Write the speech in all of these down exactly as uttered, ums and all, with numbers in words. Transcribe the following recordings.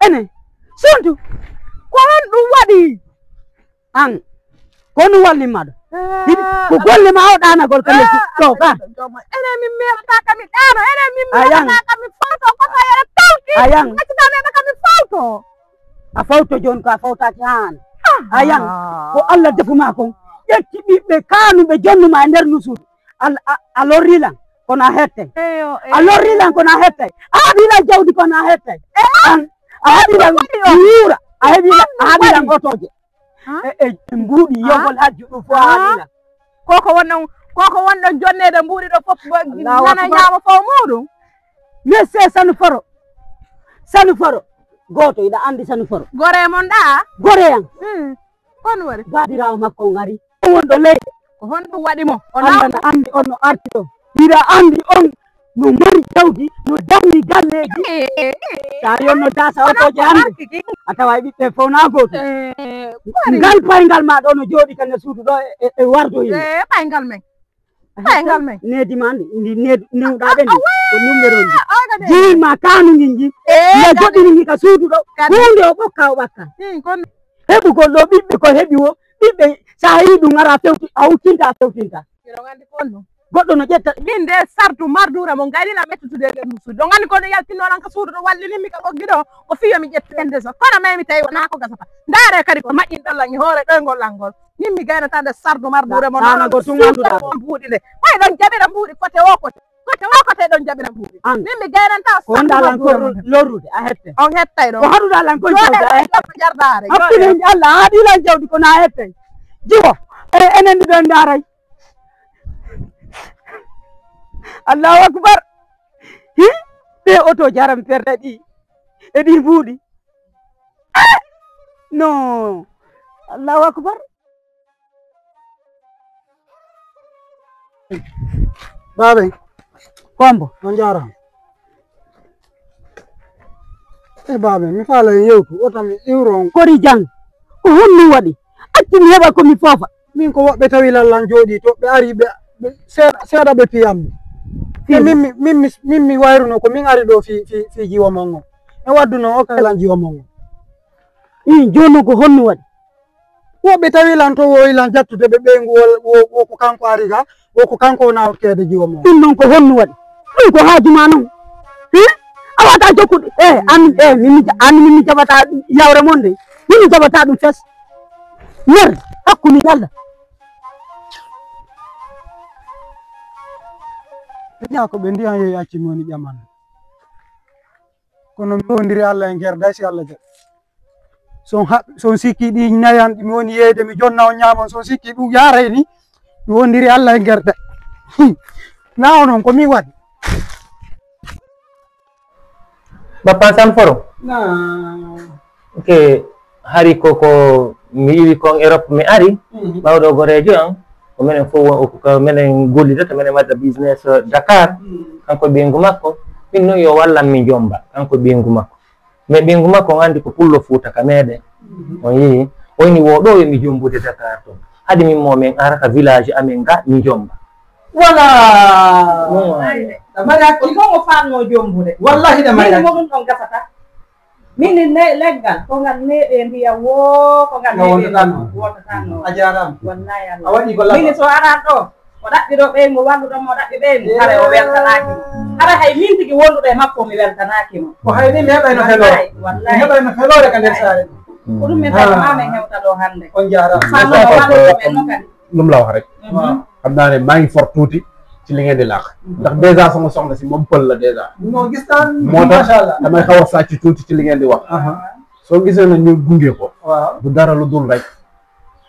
Ene, Suntu, ko honɗum waɗi? An, ko honɗum wallimma ɗo? Hiɗi, ko golle ma o ɗaanagol ka nder ɗo ka? Enen min meeɗata ka mi ɗaano, enen min meeɗata ka mi fawto, ko tawi eɗa tawti. Ayan. Accita neɗɗo ka mi fawto. A fawto jooni ko a fawtaaki haan. Ayan, ko Allah defu ma kon. Ƴetti ɓiɓɓe kaanuɓe jonnu ma e nder ndu suudu. Al-, a, a lorri lan, kono a hettay. Eyo, eyo. A lorri lan, kono a hettay. A haɓi lan jawdi, kono a hettay. An, a haɓi lan yuura, a heɓi lan, a haɓi lan otooje. E, e, e mbuuɗi yogol hajju ɗum fof a haɓi lan. Koko wonɗon, koko wonɗon jonneede mbuuɗi ɗo fof, nana ñaama fof muuɗum. Monsieur Sanu Foro. Sanu Foro. Gooto, iɗa anndi Sanu Foro. Gore mon ɗa? Gore yan. Hmm. Kon wari. Baabiraawo makko on ari. On wonɗo leyɗe. Ko honɗum waɗi mo? O Allah na anndi on no arti ɗo. Hiɗa anndi on no mari jawdi, no darni galleeji. Eh, eh, eh. Sa yonno dasa otoje hannde. A tawa e ɓiɓɓe fof na gooto. Eh, ngal payngal ma ɗo no jooɗi ka nder suudu ɗo e, e, e wardo hino. Eh, payngal men. Payngal men. Needi ma ndi, ndi needi newɗa ɓe ndi. Ko numéro ndi. Jiin ma kanu ngi ngi. Eh, nde joɗɗini ngi ka suudu ɗo. Huunde o ɓokka o ɓakka. Hmm, kon heɓugol ɗo ɓiɓɓe ko heɓi wo, ɓiɓɓe sa heɓi ɗum ara fewti, a huttinta, a fewtinta. Miɗo anndi kon ɗum. Goɗɗo no ƴetta. Min nde sartu marduura mo ngayni na mettutude e nder suudu. Ɗo anndi kono yaltinno lan ka suudu ɗo wallini mi ka ɓoggi ɗo. Ko fiyo mi ƴetti ɓende so. Kono may mi tawi wona ko gasata. Ndaare kadi ko maƴƴin ɗo lan e hoore ɗo e ngol lan ngol. Min mi gaynata nde sardu marduure mo. Ɗaana go tun annduɗa. Mbuuɗi ɗe. Ɓay ɗon jaɓira mbuuɗi kote o kote. Kote o kote ɗon jaɓira mbuuɗi. An. Min mi gaynanta ko wonɗa lan ko lorrude a hette. On hettay ɗon. Ko haɗuɗa lan ko jawde a hette. Jardaare. Hakkille Allah haɗi lan jawdi kono a hettay. Jiwo. E, enen ɗiɗon ndaaray. Allahu akbar. Hi. Ɓe oto jaram perɗe ɗi. E ɗi mbuuɗi. Ah! No. Allahu akbar. Baabe. Kombo. On jaaraama. E baabe, mi faala en yewtu, o tan mi iwro on. Kori jang, ko honɗum waɗi? Accu mi heɓa ko mi foofa. Min ko woɓɓe tawi lallan jooɗii to, ɓe ari ɓe, ɓe seeɗa, seeɗa ɓe piyammi. Te min mi, min mi, min mi wayruno ko min ari ɗo fii, fii, fii jiwo mon on. E wadduno o kay lan jiwo mon on. Ii, jooni ko honɗum waɗi? Woɓɓe tawi lan to woyi lan jattude ɓe ɓeyngu wo, wo, wo ko kanko ari ga, wo ko kanko wona hokkeede jiwo mo. Ɗum noon ko honɗum waɗi? Ɗum ko haaju ma noon. Hi? A wata jokkude. Eh, an, eh, min mi ja-, an min mi jaɓata yawre mon de. Min mi jaɓata ɗum fes. Mer, hakkunde Yalla. Ɓe ƴaa ko ɓe ndiyan yehi acci mi woni ƴaman. Kono mi wondiri Allah e nder day si Allah jaɓi. So on haɓ-, so on sikki ɗi nayan ɗi mi woni yeeyde mi jonna on ñaamon, so on sikki ɗum yaaray ni, mi wondiri Allah e nder day. Na o noon ko min waɗi. Bappa San Foro? Naam. Ok, hari ko, ko mi iwi kon Europe mi ari, mhm, ɓawɗo goreejo an, ko menen fof won, ko menen gollidata, menen wadda business, eh, Dakar, mhm, kanko e ɓeyngu makko, min noon yo wallan mi jomba, kanko e ɓeyngu makko. Mais ɓeyngu makko on anndi ko pullo Fuuta ka meɗen. Mhm. On yi'i, o inni wo ɗo yo mi jombude Dakar toon. Hade min mo min ara ka village amen ga mi jomba. Voilà. Ɗum o anndi. Ɗa mari hakkille. Ko mo fanno jombude. Wallahi ɗa mari hakkille. Min mo ɗum ɗon gasata. Min ne-, leggal, ko ngal neeɓe ndiyam woo, ko ngal neeɓe wondataa noon. Wondataa noon. A jaaraama. Wallahi Allah. A waɗi ko laɓa. Min so aran ɗo, o ɗaɓɓi ɗo ɓeyngu, walluɗo mo o ɗaɓɓi ɓeyngu, hara o weltanaaki mo. Hara hay min tigi wonduɗo e makko, mi weltanaaki mo. Ko hay ni mi heɓayno feloore. Wallahi, wallahi. Mi heɓayno feloore ka nder saare. Ko ɗum min tawi maa min hewta ɗo hannde. On jaaraama. Fanno ko walluɗo men noon kadi. Ɗum la wax rek. Mhm. Xam naa ne maa ngi for tuuti ci li ngeen di laax. Mhm. Ndax dèjà sama soxna si moom pël la dèjà. Non, gis naa ni, moo tax macha Allah, damay xaw a sàcc tuuti ci li ngeen di wax. Aha. Soo gisee na ñu gunge ko. Waaw. Du dara lu dul rek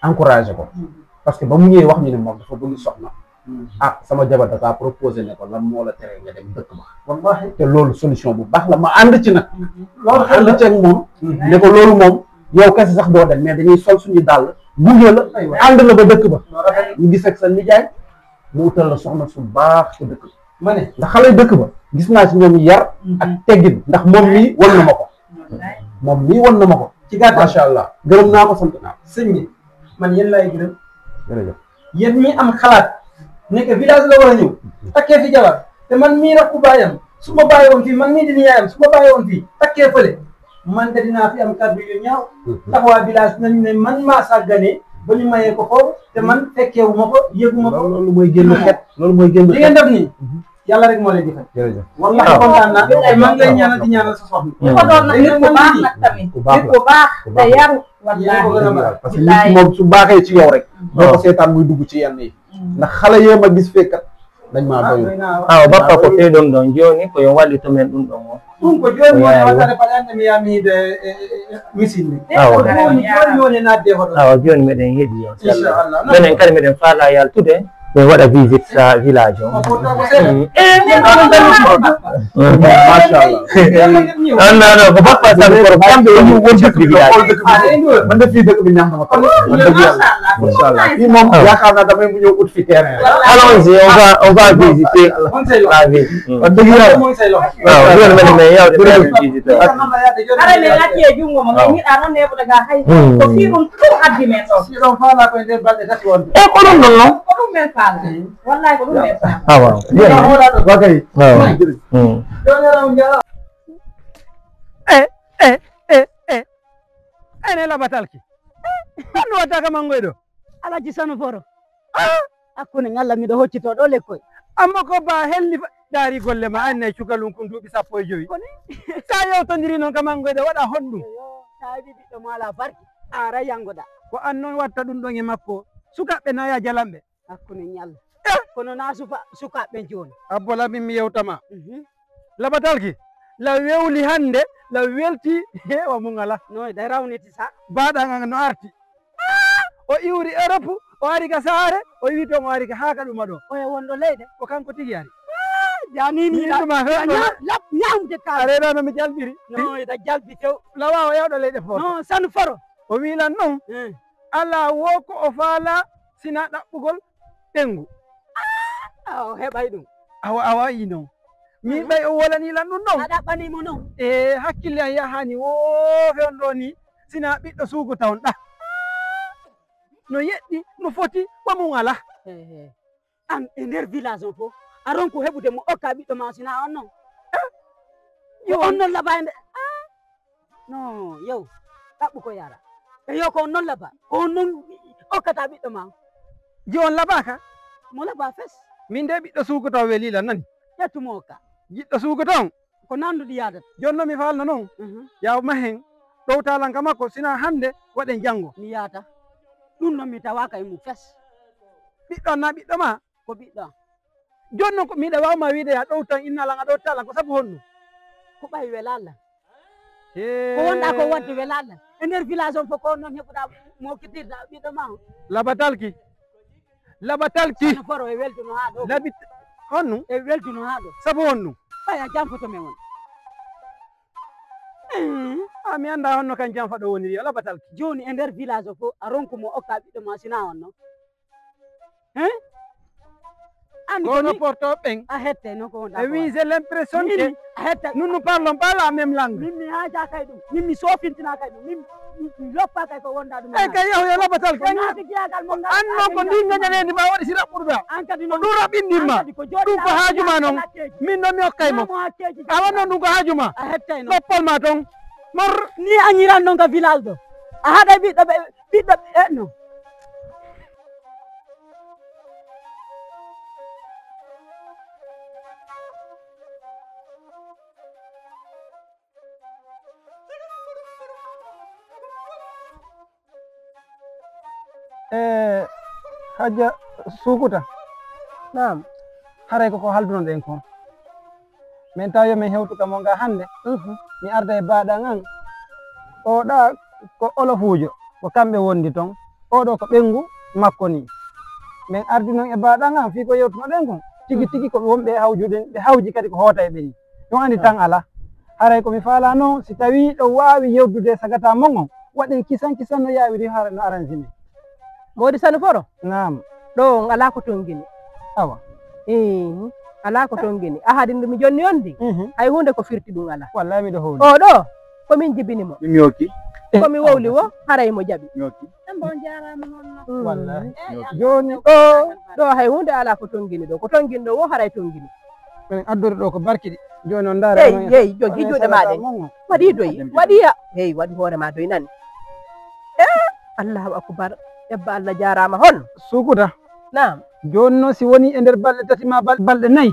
encouragé ko. Mhm. Parce que ba mu ñëwee wax ñu ne moom dafa bëgg soxna. Mhm. Ah, sama jabar dafa proposé ne ko lan moo la tere nga dem dëkk ba. Wallaahi. Te loolu solution bu baax la, ma ànd ci nag. Mhm. Loolu ma ànd ceeg moom. Mhm. Ne ko loolu moom, yow kese sax doo dem, mais dañuy sol suñu dàll, gunge la, aywa, ànd la ba dëkk ba. Loolu rafet na. Ñu gis ak sa nijaay, mu utal la soxna su baax ci dëkk ba. Ma ne. Ndax xale dëkk ba, gis naa ci ñoom yar ak, mhm, teggin, ndax moom mii won na ma ko. Wallaay. Moom mii won na ma ko. Ci gàttal. Macha Allah. Gërëm naa ko, sant naa ko. Sëñ bi, man yéen laay gërëm. Jërëjëf. Yéen mii am xalaat, nekk village la war a ñëw, takkee fi jabar, te man mii rakku baayam, Su ma bàyyi woon fii, man mii di nijaayam, su ma bàyyi woon fii, takkee fële, man de dinaa fi am kàddu yu ñaaw. Ndax waa village nañ ne man maa sàggane ba ñu mayee ko foofu, te man fekkeewu ma ko, yëgu ma ko. Loolu mooy génn xet, loolu mooy génn xet. Li ngeen def nii, Yàlla rek moo leen di fay. Jërëjëf. Wallahi kontaan naa, te maa ngi lay ñaanal, di ñaanal sa soxna. Ko doon nag nit ku baax nag tamit. Nit ku baax, te yaru. Wallahi. Parce que nit ki moom su baaxee ci yow rek, doo ko seetaan muy dugg ci yenn yi. Ndax xale yee ma gis fekkat dañ maa doyul. Awa bappa ko fii ɗum ɗon jooni, ko yo wallito men ɗum ɗon o. Ɗum ko jooni woni waɗata paɗanɗe mi yaha mi yiide, e, e, e, misin ni. Awa. Ko jooni woni, jooni woni naatde hoɗo. Awa jooni meɗen heɗi yo. Inchallah. Menen kadi meɗen faala yaltude, min waɗa visite sa village o. Machallah. Anna no ko bappa tan ko kamɓe woni woni chef de village. Man de fii dëkk bi neex na ma trop. Wax dëgg Yàlla. Machallah. Fii moom yaakaar naa damay mu ñëw ut fi terrain. Allons-y, on va, on va visiter la ville. Wax dëgg Yàlla. Waaw, jooni men men yawde terrain visite. Ara men acci e junngo mo, min yiɗa noon neeɓude ga hay. Ko fii ɗum tum addi men ɗo. Si ɗon faala koye nder balɗe tati wonde. E ko ɗum ɗon non. Ko ɗum men faala. Wallahi ko ɗum men faala. Ah, waaw. Jooni hoolaɗo. Wakay. Waaw. Jooni ara on jara. E, e, e, e. Ene labatalki. Andu watta ka mangoy ɗo. Alaji Sanu Foro. Ah! Hakkunde ngalla miɗo hoccito ɗo lekkoy. Amma ko ba helli fa-, daari golle ma, anne cukalun kun duuɓi sappo e jowi. Koni? Sa yewtondiri noon ka mangoy ɗo waɗa honɗum? Eyo, sa heɓi ɓiɗɗo ma ala barki, a ara yangoɗa. Ko an noon watta ɗum ɗon e makko. Sukaaɓe na ya jalanɓe. Hakkunde ñalla. Eh! Kono na sufa-, sukaaɓe jooni. Abbola min mi yewtama. Mhm. Labatalki, la wewli hannde, la welti, he, wa mum ala. No, da rawniti sa. Baɗa ngan no arti. Ah! O iwri Europe, o ari ka saare, o wi toon o ari ka haa ka ɗuma ɗo. Oya wonɗo leyɗe? Ko kanko tigi ari. Ah, janini la. Ɗuma he, ya, ya, ñamde ka. A reɗa no mi jalbiri. No, da jalbi tew. Lawa o yawɗo leyɗe foro. No, Sanu Foro. O wi lan noon. Eh. Alaa wo ko o faala sina ɗaɓɓugol ɓeyngu. Ah, o heɓay ɗum. Awa, awa, yi noon. Min ɓay o wolanii lan ɗum ɗon. A ɗaɓɓanii mo noon? E hakkille an yahaani wo fewndo ni, sina ɓiɗɗo suugu tawon ɗa. No yeɗɗi, no foti, wa mum alaa. He, he. An e nder village on fof, a ronku heɓude mo okka ɓiɗɗo ma, sina on noon. Eh? Yo on noon laɓa e nde. Ah! No, yow, ɗaɓɓu ko yara. E yo ko on noon laɓa. Ko on noon okkata ɓiɗɗo ma. Ji on laɓaka? Mo laɓa fes. Min de ɓiɗɗo suuko taw weli lan nani. Ƴettu mo okka. Jiɗɗo suuko taw? Ko nanduɗi yaadata. Jooni noon mi faalno noon. Mhm. Yaw mahen. Ɗowtalan ka makko, sina hannde, waɗen janngo. Mi yaata. Ɗum noon mi tawaaka e mum fes. Ɓiɗɗo an na ɓiɗɗo ma? Ko ɓiɗɗo am. Jooni noon ko miɗa waawi ma wiide ya ɗowtan inna lan, a ɗowta lan, ko sabu honɗum? Ko ɓay wela lan. Hee. Ko wonɗa ko waɗde wela lan. E nder village on fof ko on noon heɓuɗa mo okkitirɗa ɓiɗɗo ma on. Labatalki. Labatalki. Sano Foro e weltuno haa ɗo. Labit-, honɗum? E weltuno haa ɗo. Sabu honɗum? Ɓay a janfoto men on. Eh, a mi annda honno kan janfa ɗo woniri, yo Labatalki. Jooni e nder village o fof a ronku mo okka ɓiɗɗo ma sina on noon. Hein? Anndi ko kono ni porto ɓen. A hette no ko wonɗa e ko wi, waɗa. J'ai l'impression que mimi, a hetta. Nous ne parlons pas la même langue. Min mi haajaka e ɗum. Min mi sofintinaka e ɗum. Min mi, mi loppaka e ko wonɗa ɗum. E kay yahu yo Labatalki. Ko naati giyagal mo ngal. An noon ko ndin gañalendi ma waɗi si raɓɓuɗa. An kadi ko noon. Ɗum raɓɓinɗin ma. An kadi ko jooɗi ɗum ko haaju ma noon. Hakkeeji. Min noon mi okkay mo. Namo hakkeeji. Awa noon ɗum ko haaju ma. A hettay noon. Loppol ma toon. Mor. Ni a ñiran noon ka village ɗo. A haɗa ɓiɗɗo ɓe, ɓiɗɗo ɓe, eh, no. E Hajja Sukuta. Naam. Haray ko ko haldunoɗen kon. Min tawi yo min hewtu ka mo nga hannde. Mhm. Mi arda e baaɗan an. O ɗa ko olofuujo, ko kamɓe wondi ton. Oɗo ko ɓeyngu makko ni. Min ardi non e baaɗan an fii ko yewtunoɗen kon. Tigi tigi ko ɓe wonɓe e hawjude, ɓe hawji kadi ko hoota e ɓe ni. Ɗum andi tan ala. Haray ko mi faala non, si tawi ɗo waawi yewdude sagata mon on, waɗen kisan kisan no yaawiri hara no arrangé min. Moodi Sanu Foro? Naam. Ɗo on alaa ko tongini. Awa. Iihi, alaa ko tongini. Ahadi ndu mi jonni on ndi, mhm, hay huunde ko firti ɗum alaa. Wallahi miɗo howni. O ɗo, ko min jibini mo. Min mi hokki. Ko mi wowli wo, haray mo jaɓi. Mi hokki. Demba on jaaraama honno. Mm. Wallahi. Eh, mi hokki. Jooni ɗo, ɗo hay huunde alaa ko tongini ɗo. Ko tongini ɗo wo, haray tongini. Minen addori ɗo ko barki ɗi. Jooni on ndaara. Hey, hey, jogi juuɗe ma ɗen. Waɗi doy, waɗi ya. Hey, waɗi hoore ma doy nani. Eh, Allahu akbar. Ebba Allah jaaraama hon. Sukuta. Naam. Jooni no si woni e nder balɗe tati ma bal-, balɗe nayi.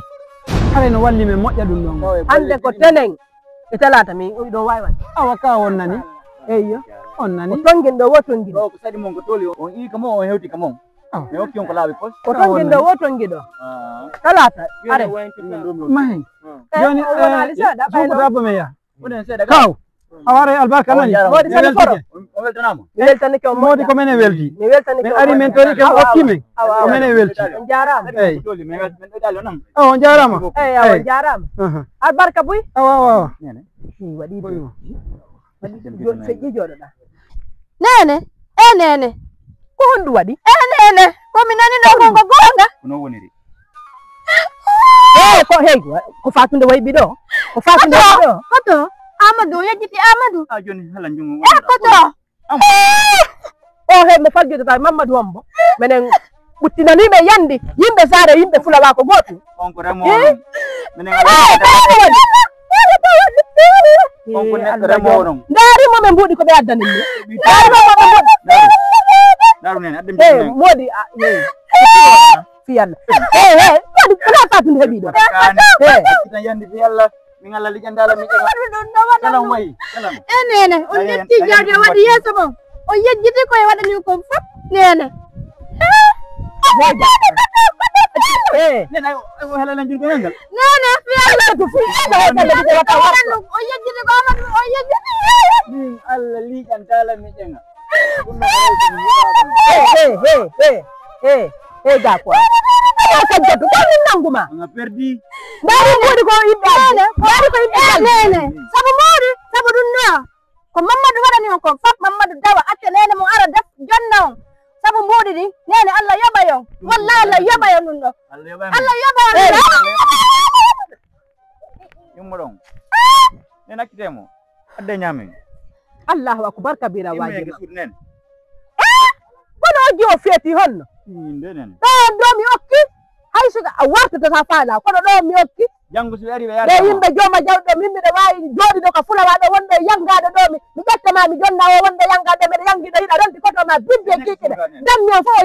Haray no walli men moƴƴa ɗum ɗon. Hannde ko tenen. E talaata mi ɗo wawi waɗde. Awa ka on nani. Eyyo. On nani. Ko tonngin ɗo wo tonngin. Ɗo ko saɗi mon ko toli on. On ii ka mon, on hewti ka mon. Awa. Mi hokki on ko laaɓi pos. Ko tonngin ɗo wo tonngin ɗo. Ah. Talaata. Are. Mahi. Eh, jooni, o wonali eh, seeɗa, suuko ɓayno. Dabbo men ya. Kaw. A waray albarka nani. Moodi sani koro. On weltanaama. Mi weltanike on moodi moƴƴa. Ko menen welti. Mi weltanike men on ari men moƴƴa. Tori ke o okki men. Awa, awa. Ko menen welti. On jaaraama. Eyyi. Ko toli, men welti, men ɗo dali on am. Awa, on jaaraama. Eyyi, awa, on jaaraama. Aha. Albarka buy. Awa, awa, awa. Nene. Ni waɗi. Ko ɗum. Waɗi. Feƴƴi jooɗoɗa. Nene, e nene. Ko honɗum waɗi? E nene, ko mi nani ɗo kon ko goonga. Ko non woniri. Eh, ko hey, ko Fatunde wayi ɗo. Ko Fatunde wayi ɗo. Koto, Amadou, o yejjiti Amadou. A jooni hala njungo. Eh, koto. O he mo faggido ta Mamadou Hombo. Menen ɓuttinani ɓe yandi, yimɓe saare, yimɓe fulawa ko gootum. On ko remoowo non. Minen ala. Eh, ko ɗum woni. On ko neɗɗo remoowo non. Ndaari mo ɓe mbuuɗi ko ɓe addani mi. Ndaari mo ɓe mbuuɗi. Ndaru. Ndaru nene, adde mi. Eh, moodi, ah, eh. Fi Yalla. Eh, eh, kadi ko Fatunde heɓi ɗo. Eh. Tan yandi fi Yalla. Min Allah liƴandaala mi ƴewa. Waɗu ɗum ɗo waɗa. Kalam ɗum. Wayi, kalam. E nene, on yetti jawdi o waɗi yeeso mon. O yejjiti ko e waɗani kon fof, nene. Eh. Nene, ay, o, o halala njurgo ngal. Nene, fi Yalla. O yejjiti ko Amadou, o yejjiti. Min Allah liƴandaala mi ƴewa. Hey, hey, hey, hey, hey, hey, ga quoi. Ala Sajjatu, ko min nangu ma. Nga perdi. Ndaari mbuuɗi ko yimɓe addi. Ndaari ko yimɓe addi. Nene, sabu mbuuɗi, sabu ɗum no. Ko Mamadou waɗani on ko, fat Mamadou dawa, acca nene mo ara def, jonna on. Sabu mbuuɗi ɗi, nene Allah yoɓa yon. Wallahi Allah yoɓa yon ɗum ɗo. Allah yoɓa yon. Hey. Yummo ɗon. Nene accite mo. Adde ñaamen. Allahu akbar kabira. Yimɓe waaji ke ma. Suudu nen. Eh? Kono o jiwo feeti honno? Min de nen. Ɗo, ɗo mi okki. Hay so a wartata ta faala, kono ɗo mi okki. Janngo so ɓe ari ɓe yaara. Ɓe yimɓe jooma jawɗe, min miɗo waawi jooɗiɗo ka fulawa ɗo wonɗo e yanngaade ɗo, mi, mi ƴetta ma, mi jonna o wonɗo yanngaade, miɗo yanngiɗo hiɗa ronti koto ma bibbe kikiɗe. Dammi o fof o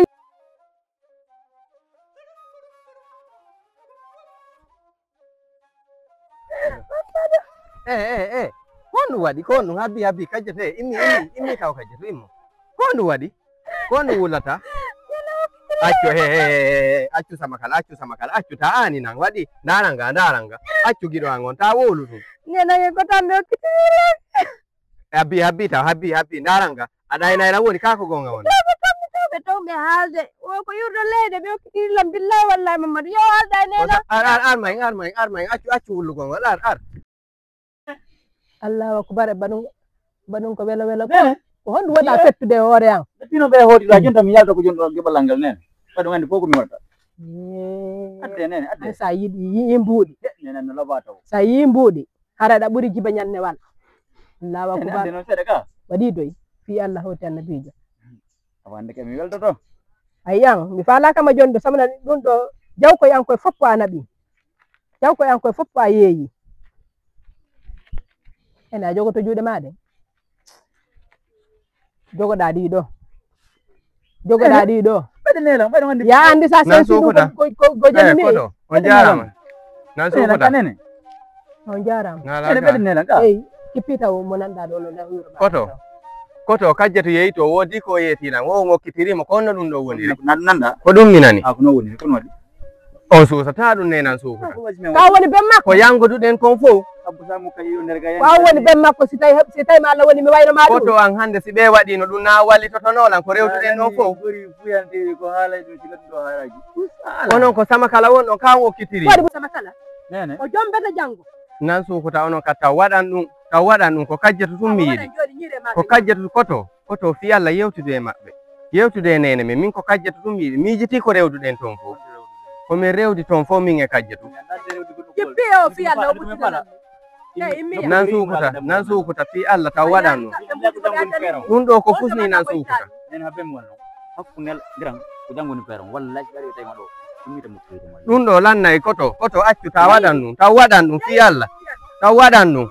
Eh, eh, eh. Honɗum waɗi? Ko honɗum? Habbi, habbi, kajjete. Immi, immi, immi taw kajjete, immo. Ko honɗum waɗi? Ko honɗum wulata? Accu, he, he, he, he, accu sama kala, accu sama kala, accu ta ani nan waɗi. Ndaranga, ndaranga. Accu giɗo an on, ta wowlu ɗum. Nena ye ko tambe o kitire. Habbi, habbi taw, habbi, habbi. Ndaranga. Aɗa ayna ayna woni kaa ko goonga woni. Tawɓe, tawɓe, tawɓe, tawɓe haalde. O ko yurdo leyde, ɓe okkitiri lam, billahi wallahi Mamadou. Yo haalda e nena. Ar, ar, ar mayin, ar mayin, ar mayin. Accu, accu wullugol ngol, ar, ar. Allahu akbar, e banun, banun ko welo welo ko. Nene. Ko honɗum waɗa fettude e hoore an? Pino ɓe hooti ɗo, jonta mi yalta ko jonɗo geɓalal ngal nene. Kadi ɗum anndi fof ko mi waɗata. Eh. Adde nene, adde. Ay, sa yiɗi, yiɗi mbuuɗi. Nene no loba taw. Sa yiɗi mbuuɗi. Hara aɗa ɓuri jiba ñannewal. Allahu akbar. Ande noon seeɗa ka. Waɗi doy. Fii Allah hoti annabiijo. Awa hannde kay mi weltoto. Ayi an, mi faalaaka ma jonde samana ɗum ɗo. Jaw koye an koye fof ko a naɓi. Jaw koye an koye fof ko a yeeyi. Ene a jogoto juuɗe ma ɗe. Jogoɗaa ɗii ɗo. Jogoɗaa ɗii ɗo. Ɓeyde neelam, ɓeyde wonde. Ya anndi sa sensi ɗum ko, ko, ko, ko jami. Koto, on jaaraama. Nan suukuta. Kanene. On jaaraama. Ene ɓeyde neelam ka. Eyi, kippita o mo nanɗaa ɗo no na huro. Koto. Koto kajjatu yeeyi to woodi ko yeetilan. Wo ngokkitiri mo ko honno ɗum ɗo woni. Nan, nanda. Ko ɗum mi nani. Ah, ko no woni, ko no waɗi. On suusata ɗum nenan suukuta. Ka woni ben makko. Ko yangoduɗen kon fow. Ko a woni ben makko si tawi, si tawi ma Allah woni mi wayno ma ɗum. Koto an hannde si ɓe waɗino ɗum na wallitotono lan ko rewtuɗen ɗon fow. Onon ko sama kala won ɗon ka on okkitiri. Waɗi mo sama kala. Nene. O jombete janngo. Nan suukuta onon ka taw waɗan ɗum, taw waɗan ɗum ko kajjatu tun mi yiɗi. Ko kajjatu koto. Koto fii Allah yewtude e maɓɓe. Yewtude e neene men. Min ko kajjatu tun mi yiɗi. Miijitii ko rewduɗen ton fow. Ko min rewdi ton fow min e kajjatu. Jippi o fii Allah o ɓuttinana. Nan suukuta, nan suukuta fii Allah taw waɗan ɗum. Ɗum ɗo ko fusni nan suukuta. Ɗum ɗo lannay koto, koto accu taw waɗan ɗum, taw waɗan ɗum fii Allah. Ka waɗan ɗum.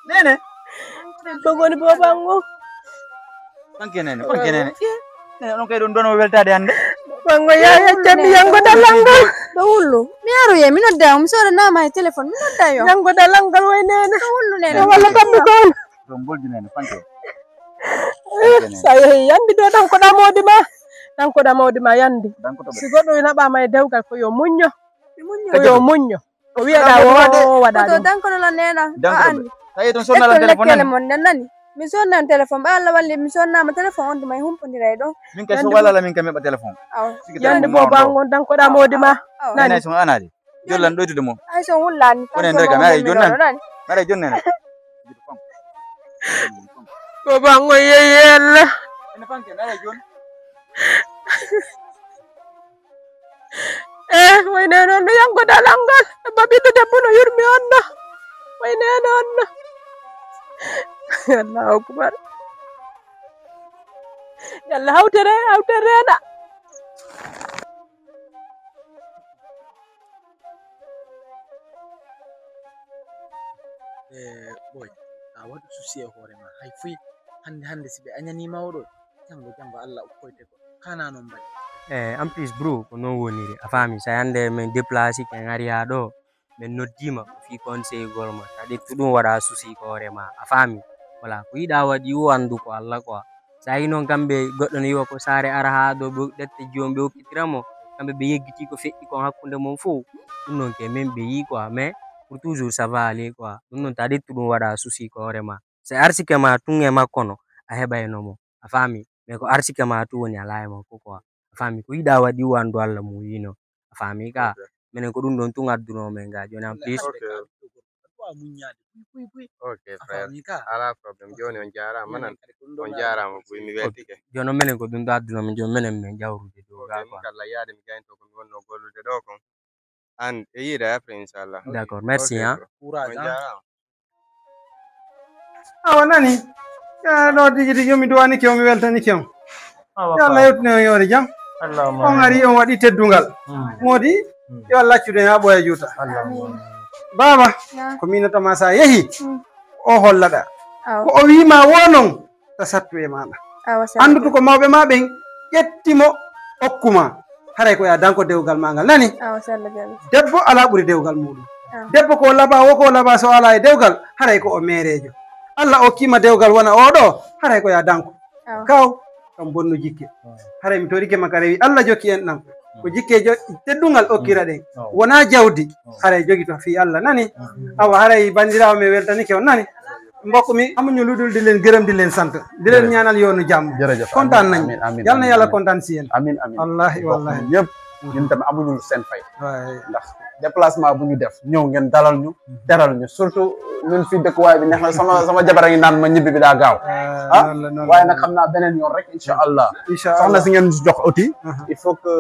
Nene. Ko woni boobango? Fanke nene, fanke nene. Nene, onon kay ɗum ɗon o weltaade hannde. Bango yaya jammi yango dalanga. Ɗo wullu. Mi aroye, mi nodda, mi sodanama e téléphone, mi nodda yo. Yango dalanga way nene. Ɗo wullu nene. Walla tammi ko on. Ɗo mboldi nene, fanke. Sa yehi yandi ɗo ɗan ko ɗamodi ma. Ɗan ko ɗamodi ma yandi. Si goɗɗo ina ɓama e dewgal ko yo muñño. Ko yo muñño. O wiyaɗa o waɗa ɗum. Danko ɗo la nena. Danko ɗo. Tawi ɗum sonna lan téléphone lekkele mon nden nani. Mi sonna on téléphone. Ɓa Allah walli mi sonnama téléphone on tuma e humpondira e ɗo. Min kay so wallala min kam heɓa téléphone. Awa. Yandi boobango danko ɗamodi ma. Nani so anade. Jollan ɗoytude mo. Ay so wullani. Woni nder kam, aray jonnani. Aray jonnani. Boobango yeyi Allah. Ene fanke, aray jonni. Eh, wayne noon no yanko dalal ngal. Ba ɓiɗɗo debbo no yurmi on no. Wayne noon no. Allahu akbar. Yalla hawtere, hawtere reena. E ɓooy, a waɗu susi e hoore ma. Hay fuy hannde hannde si ɓe añaniima oɗo, janngo janngo Allah ukkoyte ko. Kana noon mbaɗi. E en plus bro ko noon woniri a faami so hannde min déplacé ke en ari haa ɗo min noddiima ko fii conseil gol ma a ƴettu ɗum waɗa susi ko hoore ma a faami. Voilà ko yiɗa waɗi o anndu ko Allah quoi. So a yii noon kamɓe goɗɗo no yiwa ko saare ara haa ɗo ɓe ɗette joom ɓe okkitira mo kamɓe ɓe yeggiti ko feƴƴi kon hakkunde mon fof. Ɗum noon ke min ɓe yii quoi mais pour toujours ça va aller quoi ɗum noon ta ƴettu ɗum waɗa susi ko hoore ma. So arsike ma tun e makko no a heɓayno mo a faami. Mais ko arsike ma tun woni alaa e makko quoi a faami ko yiɗa waɗi o anndu Allah mum yino. A faami ka minen ko ɗum ɗon tun adduno men ga joni en plus. Ok, frère. Ala problème. Joni on jaarama nan. On jaarama buy mi weltike. Joni menen ko ɗum ɗo adduno men joni menen men jawrude dow ga quoi. Kala yaade mi gaynto ko mi wonno gollude ɗo kon. An e yiide après inchallah. D'accord, merci hein. Courage. On jaarama. Awa nani. Ɗo tigi tigi mi duwanike on mi weltanike on. Yo Allah yewtine on yoore jam. On ari on waɗi teddungal. Moodi yo Allah accude ha ɓooya juuta. Baaba ko minotama sa yehi o hollaɗa ko o wima wo non ta sattu e maɗa. Andutu ko mawɓe ma ɓen ƴetti mo okku ma. Haray ko ya danko dewgal ma ngal nani. Debbo ala ɓuri dewgal muɗum. Debbo ko laba wo ko laba so ala e dewgal haray ko o meerejo. Allah okkima dewgal wona oɗo haray ko ya danko. Kaw kam bonno jikke. Haray mi torike ma ka rewi Allah jokki en ɗam ko jikke teddungal okkira ɗen wona jawdi. Haray jogito fi Allah nani. Awa haray bandirawo mi weltanike on nani. Mbokk mi amuñu lu dul di leen gërëm di leen sant di leen ñaanal yoonu jàmm. Kontaan nañ. Yal na yàlla kontaan si yéen. Amin amin. Wallahi wallahi. Yëpp ñun tamit amuñu lu seen fay. Ndax déplacement bu ñu def ñëw ngeen dalal ñu teral ñu surtout ñun fii dëkkuwaay bi neex na sama sama jabar a ngi naan ma ñibbi bi daa gaaw. Ah waaye nag xam naa beneen yoon rek incha allah. Soxna si ngeen si jox outil il faut que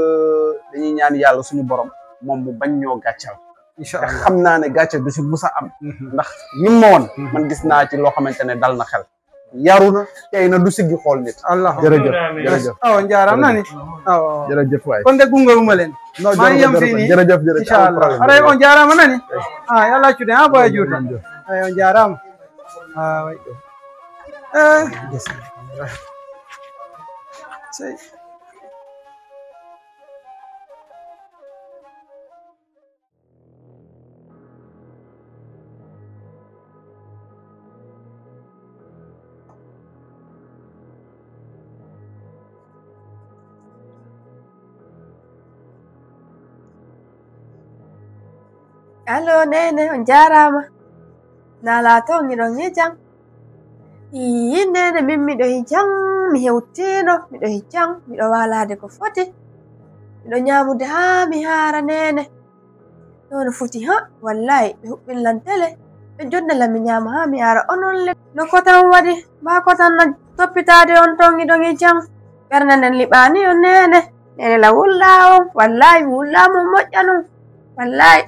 dañuy ñaan yàlla suñu borom moom mu bañ ñoo gàccal. Incha allah xam naa ne gàcce du si musa am. Ndax ni mu ma woon man gis naa ci loo xamante ne dal na xel. Yaru na tey na du siggi xool nit. Allah jërëjëf jërëjëf. Awa on jaaraama nani. Awa jërëjëf waay. Kon de gunge uma leen. Maa ngi yem fii nii jërëjëf jërëjëf. Incha allah haray on jaaraama nani. Ah yàlla accude ha boya juuta. Ay on jaaraama. Ah way. Eh sey. Allo, Neene, on njaaraama. Naalaa toon, hiɗon e jam? Ii, Neene, min miɗo e jam, mi hewtiino, miɗo e jam, miɗo waalaade ko foti. Miɗo ñaamude haa mi haara, Neene. Ɗoo no foti, ha? Wallaahi, ɓe huɓɓin lan tele, ɓe jonna lan mi ñaama haa mi haara. Onon le, no kotan waɗi? Mbaa kotan no toppitaade on toon, hiɗon e jam? Ɓernde nden liɓaani on, Neene. Neene la wullaa on, wallaahi, mi wullaa mo moƴƴa non. Wallaahi.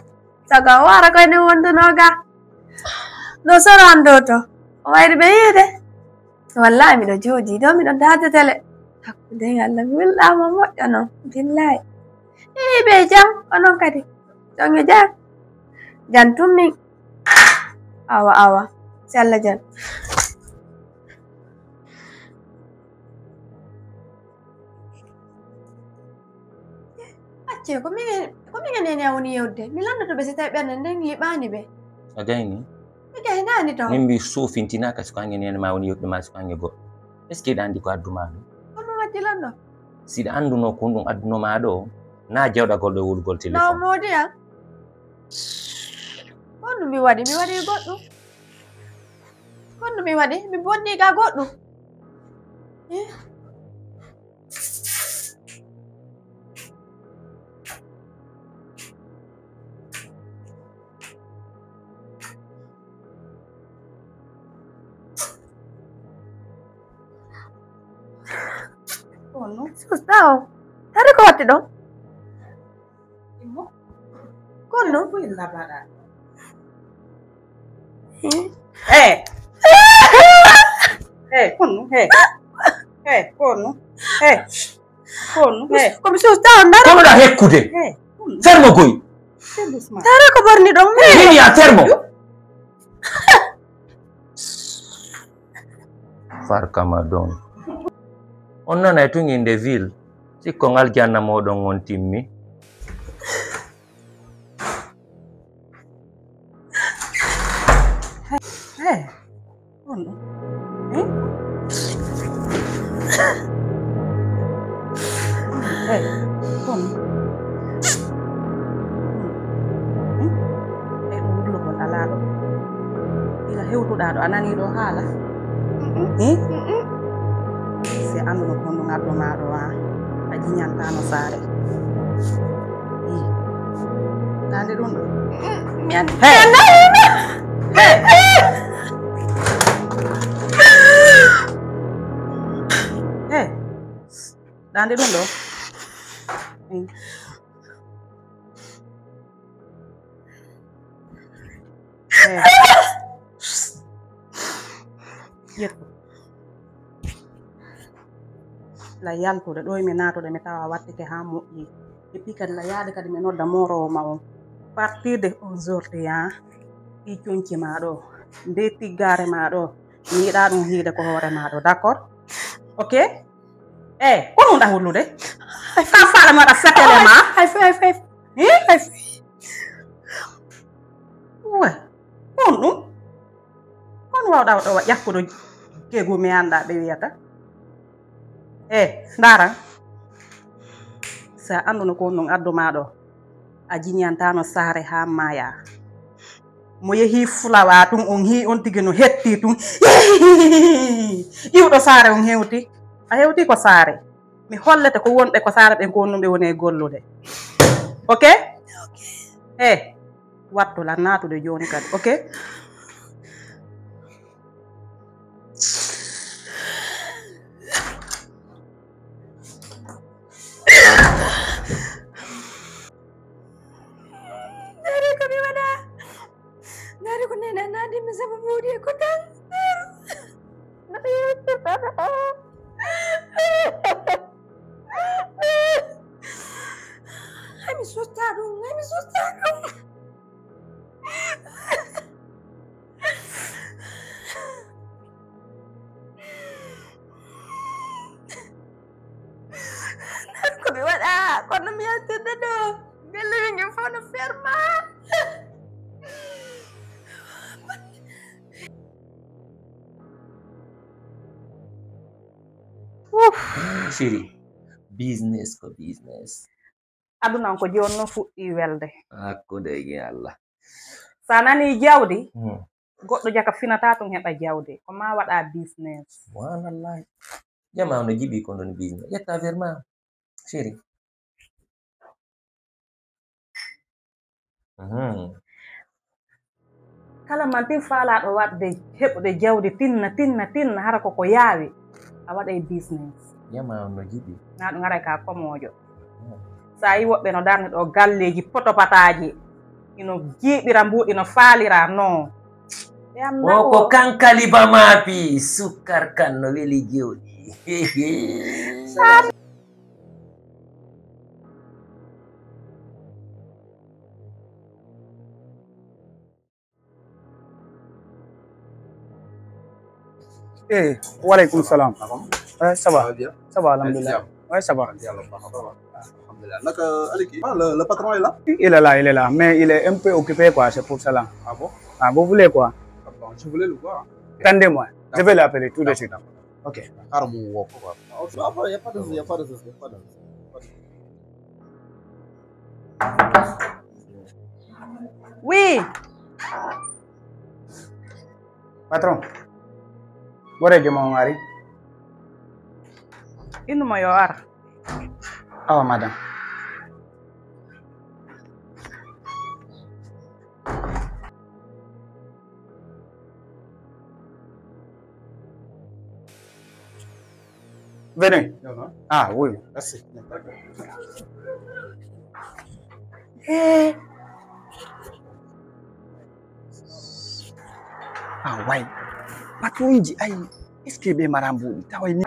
Saga o ara koye nden wonduno ga. No soro an ɗo to. O wayri ɓe yiide. Wallaahi miɗo jooɗi ɗo, miɗo daade tele. Hakkunde e Allah, mi wullaa mo moƴƴa non. Billaahi. Ii, ɓe jam, onon kadi. Jam e jam. Jam tummin. Awa, awa. Si Allah jam. Accee, ko min, ko min e Neene a woni yewde. Mi lanndoto ɓe si tawi ɓernde nden liɓaani ɓe. A gayni? Mi gaynaani to. Min mbi suufintinaa ka sukaange Neene ma woni yewde ma sukaange goɗɗo. Est-ce que hiɗa anndi ko addu ma ɗum? Kono waddi lanɗo? Si ɗa anndunoo ko ɗum adduno ma ɗo, na jawɗagol ɗo wulgol téléphone. Naw moodi an. Ko ɗum mi waɗi? Mi waɗi goɗɗum. Ko ɗum mi waɗi? Mi bonni ga goɗɗum. Eh? Kono. Susta o. Tare ko watti ɗon? Immo. Kono. Ko illa baɗa. Eh. Eh, kono. Eh. Eh, kono. Eh. Kono. Eh. Ko mi susta o ndara. Kono da hekkude. Eh. Kono. Fermo goy. Tare ko borni ɗon. Min ya fermo. Farkama don. On nanay tun inde ville, sikkon aljanna moɗon on timmi. Hey, on ɗo. Hmm? Hey, on. Hmm? Ɓay ɗum wurlugol alaa ɗo. Ila hewtuɗaa ɗo, a nanii ɗo haala? Mm-mm. Eh? Mm-mm. Si a annduno ko honɗum addumaa ɗo, a, a jiñantaano saare. Ii. Kaa nde ɗum ɗo? Mm-mm. Mi an-, hey! Mi anndaali ɗum. Hey! Hey! Kaa nde ɗum ɗo? Eh. Eh. Ƴettu. La yaltude ɗo mi naatude, mi tawa wattike haa moƴƴi. Et puis kadi la yaade kadi mi nodda mooroowo ma on. Partir de aujourd'hui, ah, ɗi conci ma ɗo, nde tiggaare ma ɗo, mi yiɗaa ɗum hiide ko hoore ma ɗo, d'accord? Ok? Eh, ko ɗum ɗa hullude? Ka faala mi waɗa fettele ma? Ay, ay, ay, ay. Eh? Ay, ay. Wa, on ɗum? On wawɗa ɗo wa ƴakkuɗo kegu mi annda ɓe wiyata. Eh, ndaran. Sa annduno ko on ɗum addu ma ɗo, a jiñantano saare haa maya. Mo yehi fulawa tun, on hii on tigi no hetti tun. Iwɗo saare on hewti. A hewti ko saare. Mi hollete ko wonɓe ko saare ɓen ko on ɗum ɓe woni e gollude. Ok? Eh, wattu lan naatude jooni kadi, ok? Ndaari ko mi waɗa. Ndaari ko Neene naadi mi sabu ɓuuɗi e ko tan. Hay mi susta ɗum, hay mi susta ɗum. Ko mi waɗa, kono mi yaltirde ɗo. Galle men ngen fof no ferma. Uf. Siri, business ko business. Aduna on ko jooni no fuɗɗi welde. Hakkunde e Allah. Sa nani jawdi, hmm, goɗɗo jaka finata tun heɓa jawdi. Ko ma waɗa business. Subhanallah. Jama no jiɓi ko ɗon business. Ƴetta affaire ma. Chéri. Mhm. Kala mantin faalaɗo waɗde heɓude jawdi tinna, tinna, tinna, hara koko yaawi, a waɗay business. Jama no jiɓi. Na ɗum haray ka komoojo. Mhm. Sa yi woɓɓe no darni ɗo galleeji potopataaji, ino jiiɓira mbuuɗi no faalira no. Ɓe annda o ko o. Kan kaliba maapi, sukkar kan no weli jewɗi. Sa Eh, wa alaikum salam. Ça va? Ça va, alhamdulillah. Ouais, ça va. Alhamdulillah. Naka Aliki? Ah, le, le patron est là? Il est là, il est là, mais il est un peu occupé, quoi, c'est pour cela. Ah bon? Ah, vous voulez quoi? Ah bon, je voulais le voir. Attendez-moi, je vais l'appeler tout de suite. Ok. Xaaral mu woo ko quoi. Ah, ok. Ah, bon, y a pas de souci, y a pas de souci, y a pas de souci. Oui. Patron. Gore joma on ari. Innu mo yo ar. Awa madam. Venez. Ah oui. Merci. Eh. Ah ouais. Patronji ay. Est-ce que ɓe mara mbuɗi taway ni?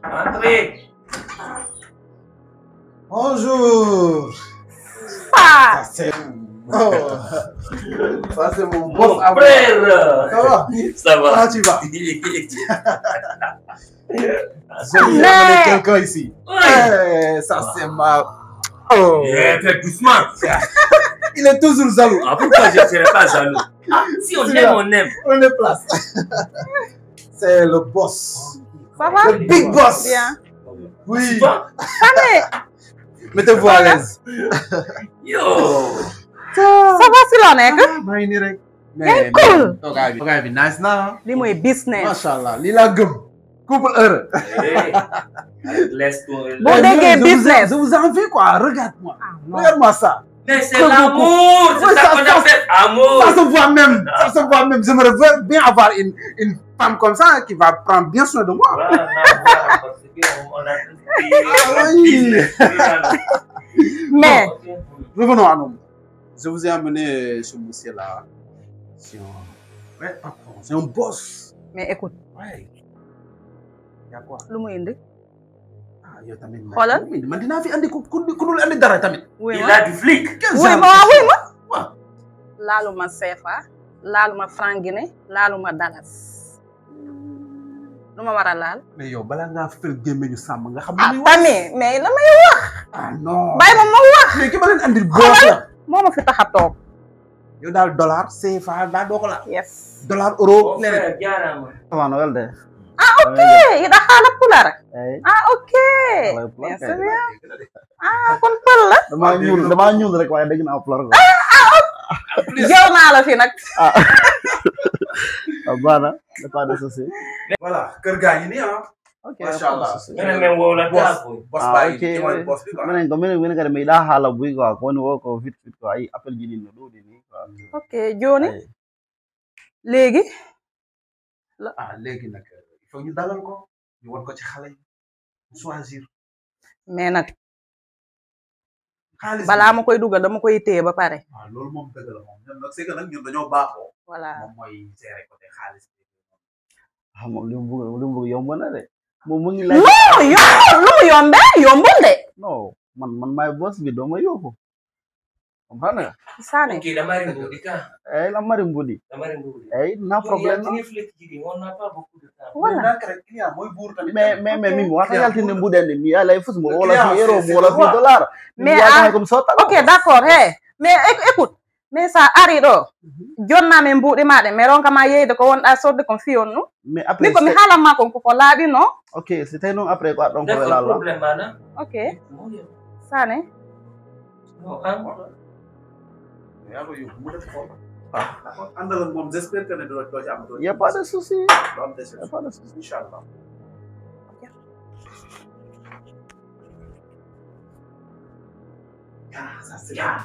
Entrez. Bonjour. Ah. Ça, c'est, oh. Ça, c'est mon boss à moi. Frère. Ça va? Ça va. Comment tu vas? J'ai ramené quelqu'un ici. Eh, ça, c'est ma. Oh. Eh, fais doucement. Il est toujours jaloux. Ah, pourquoi je ne serais pas jaloux? Ah, si on aime, on aime. On est place. C'est le boss. Ça va? Le big boss. Bien. Oui. Allez. Mettez-vous à l'aise. Yo. Ça va, si loo nekk? Ah, maa ngi nii rek. Mais, cool. Toogaay bi, toogaay bi nice na. Lii mooy business. Macha Allah, lii laa gëm. Couple heureux. Eh, laisse-toi. Boo déggee business. Je vous envie quoi, regarde-moi. Ah, non. Regarde-moi ça. Mais c'est l'amour, c'est ça qu'on appelle amour. Ça se voit même, ça se voit même. J'aimerais bien avoir une, une femme comme ça qui va prendre bien soin de moi. Voilà, voilà, parce que on, on a tout dit. Ah oui. Mais revenons à nous. Je vous ai amené ce monsieur-là. C'est un vrai patron, c'est un boss. Mais écoute. Ouais. Il y a quoi? Lu mu indi? Ah, yow tamit nag. Xoolal. Man dinaa fi andi ku, ku, ku dul andi dara tamit. Wuy ma. Il a du flic. Quel genre de... Wuy ma, waaw, wuy ma. Waaw. Laaluma seefa, laaluma frangine, laaluma dalas. Lu ma war a laal? Mais yow, balaa ngaa fël gémmiñu sàmm, nga xam lu muy wax. Ah, tamit, mais la may wax. Ah, non. Bàyyi ma ma wax. Mais ki ma leen andil boos la. Xoolal, moo ma fi tax a toog. Yow daal dollar, C F A, daa doo ko laal. Yes. Dollar, euro, leneen. Jaaraama. Comment on appelle? Ah, ok. Yiɗa haala Pulaar? Eyi. Ah, ok. Haala Pulaar kay. C'est bien. Ah, kon pël la? Damaa ñuul, damaa ñuul rek, waaye dégg naa Pulaar ko. Ah, ah, ok. Jël naa la fi nag. Ah. Ah, baax na, y a pas de souci. Voilà, kër gaa ngi nii, ah. Ok, macha Allah. Ñu ne men woo la boss, boss. Ah, bàyyi, ok. Ki mooy boss bi, quoi. Minen ko minen, minen kadi mi yiɗaa haala buy quoi, ko woni woo ko vite vite quoi, ay appel ji ɗin no ɗuuɗi nii quoi. Ok, jooni. Ay. Léegi? Ah, léegi nag, il faut ñu dalal ko, ñu won ko ci xale yi, mu choisir. Mais nag, xaalis bi, balaa ma koy dugal, dama koy téye ba pare. Waaw, loolu moom dëgg la moom. Ñun nag, c'est que nag, ñun dañoo baaxoo. Voilà. Moom mooy gérer côté xaalis bi. Ah, moom li mu bëgg, li mu bëgg yomb na de. Moom mu ngi laaj. Non, yombul, lu mu yombee, yombul de. Non, man, man maay boss bi, doo ma yóbbu. Comprendre nga? Sané. Ok, la mari mbuɗi ka. Eh, la mari mbuɗi. La mari mbuɗi. Eh, na problème. Pour y a tenir flexible, on n'a pas beaucoup de temps. Voilà. Mais nak rek client mooy buur tamit. Mais, mais, mais, ok, Mimi, wata yaltinde mbuɗen ni, mi ala e fus mo wala fi euro, mo wala fi dollar. Mais, ah, comme ça, ok, d'accord, hey. Mais éc-, écoute, mais sa ari ɗo, jonna min mbuɗi ma ɗen, mais ronka ma yeyde ko wonɗa sodde kon fiyon nu. Mais après, min ko mi haalan ma kon koko laaɓi no. Ok, si tawi noon après ko aɗon ko welal. D'accord, problème mana. Ok. Sané. No, an. Yaa ko yóbbu mu def xool. Ah. Àndal ak moom, j'espère que ne doo doo ci am doo Il n'y a pas de souci. doo am Il n'y a déception. Pas de souci. Incha allah. Ah, ça c'est bien.